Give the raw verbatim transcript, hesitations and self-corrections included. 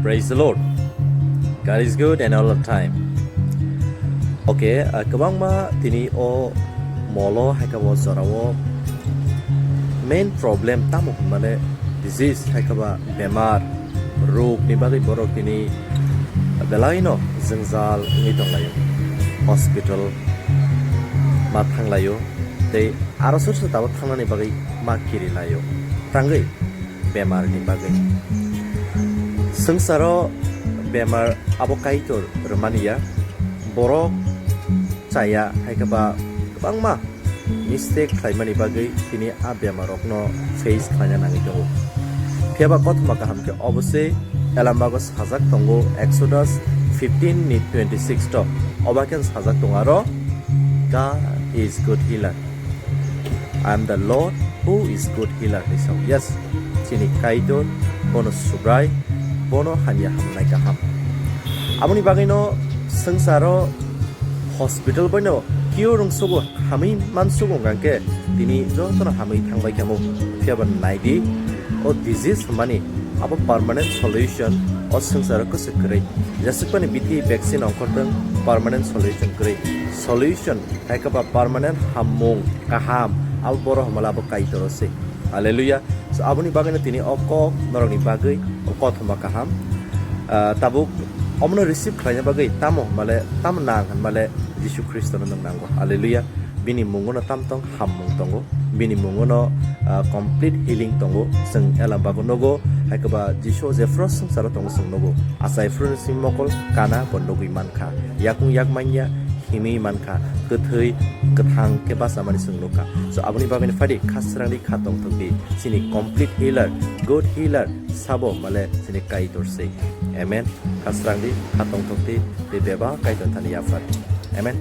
Praise the Lord. God is good and all the time. Okay, uh, kwbangma tini o molo hai khe bo jorao main problem tamo hwnmale disease hai khe ba bemar rok ni bagwi borok tini belaino jwngjal wngwi tonglaio, hospital ma thanglaio tei aro sorsor tabuk thangnani bagwi ma kirilaio tangwi bemar ni bagwi. Swngcharo bemar abo Kaitor rwmani ya, borok chaya hai khe ba kwbangma mistake khlaimani bagwi tini a bemarokno face khlaina nangwi tongo. Phiya ba kothoma kaham khe obo se Elambago sajak tongo Exodus fifteen ni twenty six to, oba khe sajak tongo aro, "God is good healer. I am the Lord who is good healer," hinwi sao. Yes, chini Kaitor, bono Subrai, bono hamya hamnai kaham. Aboni bagwino swngcharo hospital boino kio rwngsugo hamwi mansugo hwnkha khe tini jotono hamwi thangbai khe mo. Phiya ba naidi, o disease hwnmani abo permanent solution o swngcharo kwswk kwrwi. Jeswkmani bithi vaccine ongkhortwng, permanent solution kwrwi. Solution hai khe ba permanent hammung kaham abo borok hwnmale abo Kaitoro se. Hallelujah. So aboni bagwino tini o kok norokni bagwi o kothoma kaham. Ah, tabuk omono receive khlaina bagwi tamo hwnmale, tamo nang hwnmale Jisu Khristono nwng nango. Hallelujah. Bini mungono tamtong hammung tongo. Bini mungono, ah, complete healing tongo. Chwng Elambago nogo, hai khe ba Jisu jephru swngcharo tongo chwng nogo. Achai phru ni simi mokol kana bo nugwi mankha. Yakung yak manya, himwi mankha, kwthwi, kwthang khe bachamani chwng nukha. So, aboni bagwino phaidi kha srangdi, kha tongthokdi. Chini complete healer, good healer, sabo male chini Kaitor se. Amen. Kha srangdi, kha tongthokdi, tei bebak Kaitor thani yaphar. Amen.